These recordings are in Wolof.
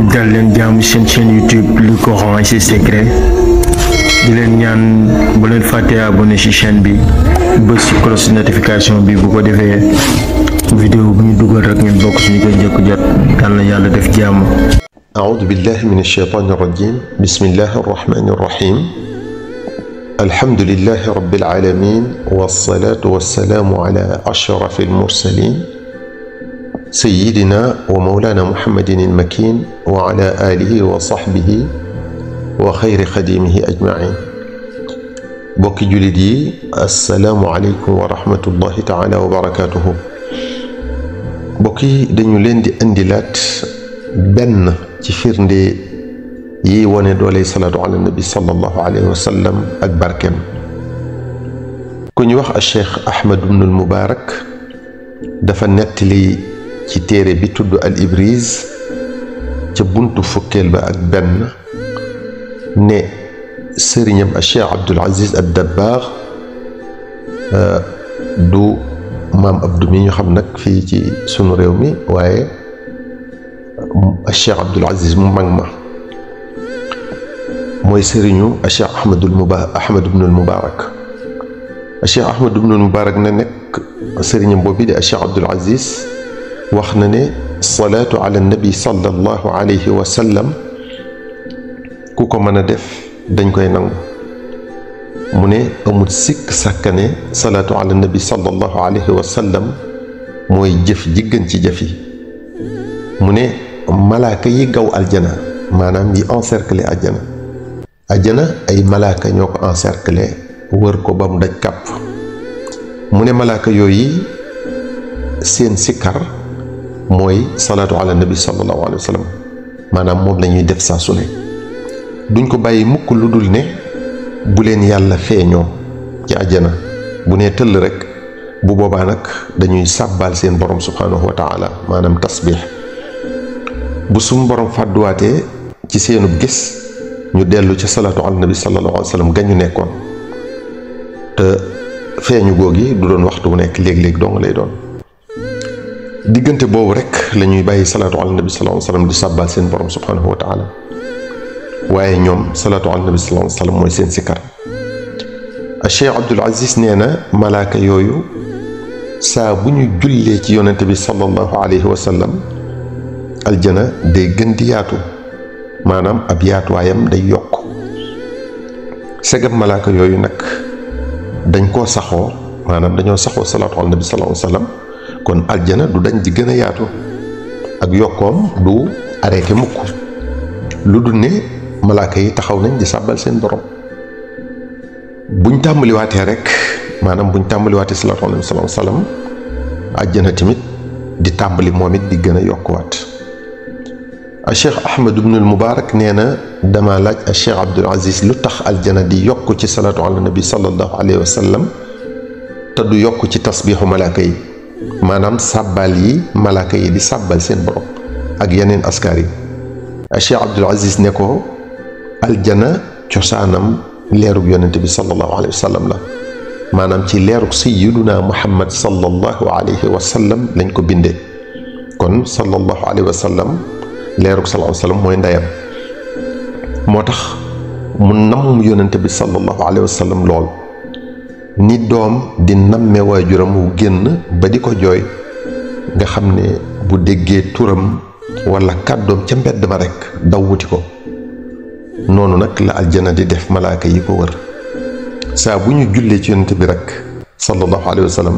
dal leen jaamu seen chaîne YouTube le Coran et ses secrets di leen ñaan bu leen fàtte abonné ci chaîne bi bës ci cloche de notification bi bu ko defee vidéo bu ñu dugal rek ngeen bokk ci ñu koy njëkk jot yal na yàlla def jàmm. أعوذ بالله من الشيطان الرجيم بسم الله الرحمن الرحيم الحمد لله رب العالمين والصلاة والسلام على أشرف المرسلين سيدنا ومولانا محمد المكين وعلى آله وصحبه وخير خديمه أجمعين بوكي جلدي السلام عليكم ورحمة الله تعالى وبركاته بوكي دنيو لين دي أندلات بن ci firnde yi wone doole salaatu ala nabi sallallahu alayhi wa sallam ak barkeem ku ñu wax a cheikh ahmad ibn al mubarak dafa nettali ci téere bi tudd al ibriz ca buntu fukkeel ba ak benn ne sëriñam a cheikh abdul aziz ad dabbaax du maam abdu mi ñu xam nag fii ci sunu réew mi waaye الشيخ عبد العزيز ممغما موي سيرينو الشيخ احمد بن المبارك الشيخ احمد بن المبارك نك سيرينم بوبي دي الشيخ عبد العزيز واخنا ني الصلاه على النبي صلى الله عليه وسلم كوكو مانا ديف دنجكاي نانغو موني امول سيك ساكاني صلاه على النبي صلى الله عليه وسلم موي جيف جي گن ci جيفي موني malaaka yi gaw aljana maanaam yi encercler aljana ay malaaka ñoo ko encercler wër ko ba mu daj kàpp mu ne malaaka yooyu seen sikkar mooy salaatu ala nabi sallallahu alayhi wa sallam maanaam moom la ñuy def saa su ne duñ ko bàyyi mukk lu dul ne bu leen yàlla feeñoo ci aljana bu nee tëll rek bu boobaa nag dañuy sàbbaal seen borom subhanahu wa taala maanaam tasbix bu sum borom fàdduwaatee ci seenub gis ñu dellu ca salaatu ala nabi sallallahu alayhi wa sallam gañu nekkoon te feeñu googi du doon waxtu bu nekk léeg-léeg dong lay doon diggante boobu rek la ñuy bàyyi salaatu ala nabi sallallahu alayhi wa sallam di sàbbaal seen borom subhanahu wa taala waaye ñoom salaatu ala nabi sallallahu alayhi wa sallam mooy seen sikkar a cheikh abdul aziz nee na malaaka yooyu saa bu ñu jullee ci yonente bi sallallahu alayhi wa sallam aljana day gën di yaatu maanaam ab yaatuwaayam day yokk segam malaaka yooyu nag dañ koo saxoo maanaam dañoo saxoo salaatu ala nabi sallallahu alayhi wa sallam kon aljana du dañ di gën a yaatu ak yokkoom du arrêté mukk lu dul ne malaaka yi taxaw nañ di sàbbal seen borom buñ tàmbaliwaatee rek maanaam buñ tàmbaliwaatee salaatu ala nabi sallallahu alayhi wa sallam aljana tamit di tàmbali moom it di gën a yokkuwaat الشيخ أحمد بن المبارك نينا دما لاج الشيخ عبد العزيز لتخ الجنة دي يوكو تي صلاة على النبي صلى الله عليه وسلم تدو يوكو تي تصبيح ملاكي مانام سبالي ملاكي دي سبال سين بروم اك ينين اسكاري الشيخ عبد العزيز نيكو الجنة تشانم ليرو يونتبي صلى الله عليه وسلم لا مانام تي ليرو سيدنا محمد صلى الله عليه وسلم لنجكو بيندي كون صلى الله عليه وسلم leerug sallallahu alayhi wa sallam mooy ndeyam moo tax mu namm yonente bi sallallahu alayhi wa sallam lool ni doom di namme waajuram wu génn ba di ko jooy nga xam ne bu déggee turam wala kàddoom ca mbedd ma rek daw wuti ko noonu nag la aljana di def malaaka yi ko wër saa bu ñu jullee ci yonente bi rek sallallahu alayhi wa sallam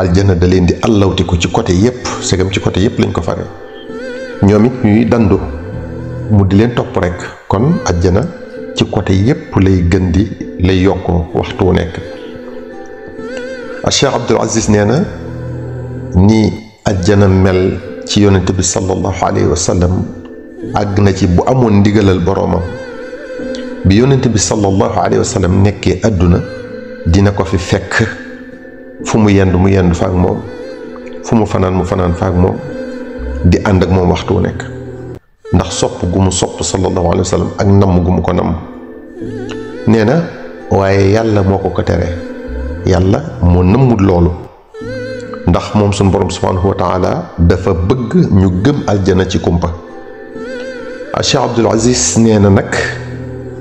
aljana da leen di allawti ko ci côté yépp segam ci côté yépp lañ ko fare ñoom it ñuy dandu mu di leen topp rek kon ajjana ci côté yépp lay gën di lay yokkoo waxtu wu nekk a cheikh abdul aziz nee na ni ajjana mel ci yonente bi sallallahu alayhi wa sallam àgg na ci bu amoon ndigalal boroomam bi yonente bi sallallahu alayhi wa sallam nekkee àdduna dina ko fi fekk fu mu yendu faak moom fu mu fanaan faak moom di ànd ak moom waxtu wu nekk ndax sopp gu mu sopp sallallahu alayhi wa sallam ak namm gu mu ko namm nee na waaye yàlla moo ko tere yàlla moo nëmmut loolu ndax moom suñu borom subhanahu wa taala dafa bëgg ñu gëm aljana ci kumpa Cheikh Abdul Aziz nee na nag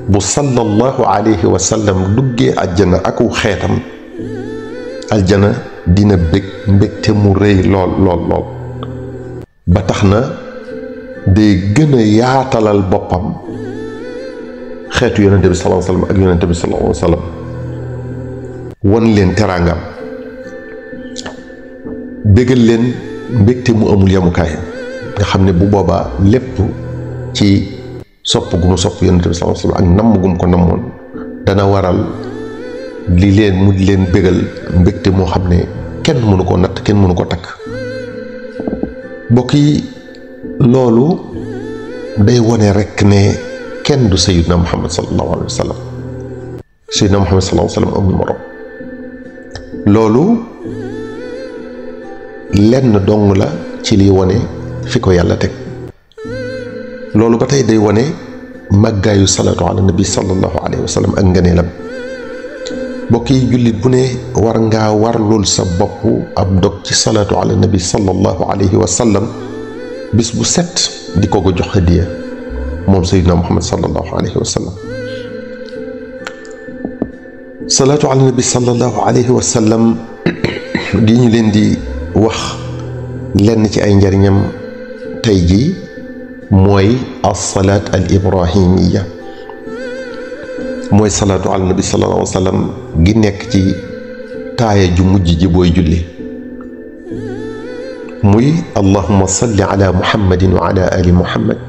bu sallallahu alayhi wa sallam duggee àjjana aku xeetam aljana dina bég mbégte mu rëy lool lool lool ba tax na day gën a yaatalal boppam xeetu yonente bi sallallahu alayhi wa sallam ak yonente bi sallallahu alayhi wa sallam won leen teraangam bégal leen mbégte mu amul yamukaay nga xam ne bu boobaa lépp ci sopp gu mu sopp yonente bi sallallahu alayhi wa sallam ak namm gu mu ko nammoon dana waral li leen mu leen bégal mbégte moo xam ne kenn mënu ko natt kenn mënu ko takk mbokk yi loolu day wone rekk ne kenn du sayyidna Muhammad sallallahu alayhi wa sallam sayyidna Muhammad sallallahu alayhi wa sallam amul morom loolu lenn dong la ci liy wone fi ko yàlla teg loolu ba tey day wone màggaayu salaatu ala nabi sallallahu alayhi wa sallam ak ngëneelam mbokk yi jullit bu ne war ngaa warlul sa bopp ab dog ci salaatu ala nabi sallallahu alayhi wa sallam bis bu set di ko jox hadiya moom sayyidina Muhammad sallallahu alayhi wa sallam salaatu ala nabi sallallahu alayhi wa sallam di ñu leen di wax lenn ci ay njariñam tey jii mooy as-salaat al-ibrahimiya mooy salaatu ala nabi sallallahu alayhi wa sallam gi nekk ci taaya ju mujj ji booy julli muy allahumma salli ala muhammadin wa ala ali muhammad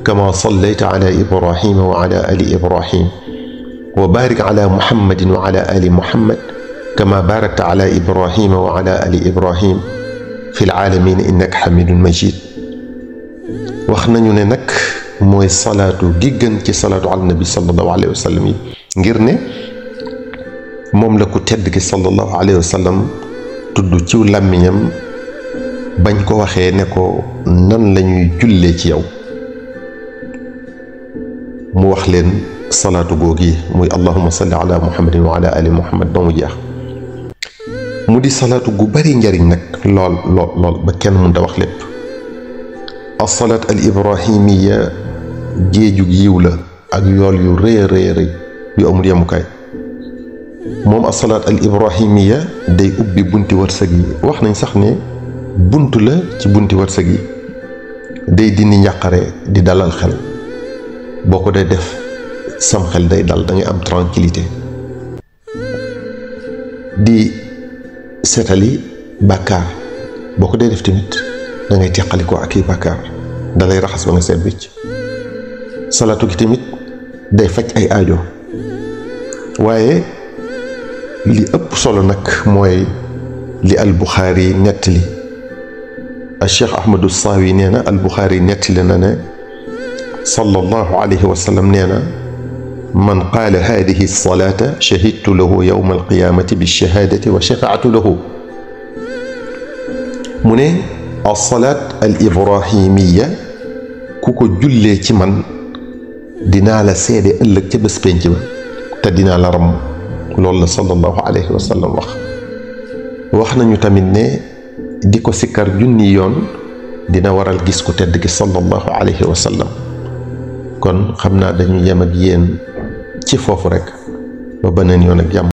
kama sallayta ala ibrahima wa ala ali ibrahim wa barik ala muhammadin wa ala ali muhammad kama barakta ala ibrahima wa ala ali ibrahim fi alamin innaka hamidun majid wax nañu ne nag mooy salaatu gi gën ci salaatu ala nabi sallallahu alayhi wa sallam yi ngir ne moom la ku tedd ki sallallahu alayhi wa sallam tudd ciw làmmiñam bañ ko waxee ne ko nan lañuy jullee ci yow mu wax leen salaatu googi muy allahumma salli ala muhammadin wa ala ali muhammad ba mu jeex mu di salaatu gu bari njariñ nag lool lool lool ba kenn mënta wax lépp as-salaat al-ibrahimiya géejug yiw la ak yool yu rëy rëy rëy yu amul yemukaay moom as-salaat al-ibrahimiya day ubbi bunti wërsëg yi wax nañ sax ne bunt la ci bunti wërsëg yi day dindi njàqare di dalal xel boo ko dee def sam xel day dal da ngay am tranquillité di seetali bàkkaar boo ko dee def tamit da ngay teqalikoo ak i bàkkaar dalay raxas ba nga seet wicc salaatu gi tamit day faj ay aajo waaye li ëpp solo nag mooy li al-Buxaari nettali al-Cheikh Ahmadu Saawi nee na al-Buxaari nettali na ne sallallahu alayhi wa sallam nee na man qaala haadihi salaata shahidtu lahu yawma alqiyaamati bish-shahaadati wa shafaatu lahu mu ne as-salaat al-ibrahimiya ku ko jullee ci man dinaa la seede ëllëg ca bés penc ba te dinaa la ramm loolu la sallallahu alayhi wa sallam wax nañu tamit ne di ko sikkar junni yoon dina waral gis ku tedd gi sallallahu alayhi wa sallam kon xam naa dañu yem ak yéen ci foofu rek ba beneen yoon ak jàmm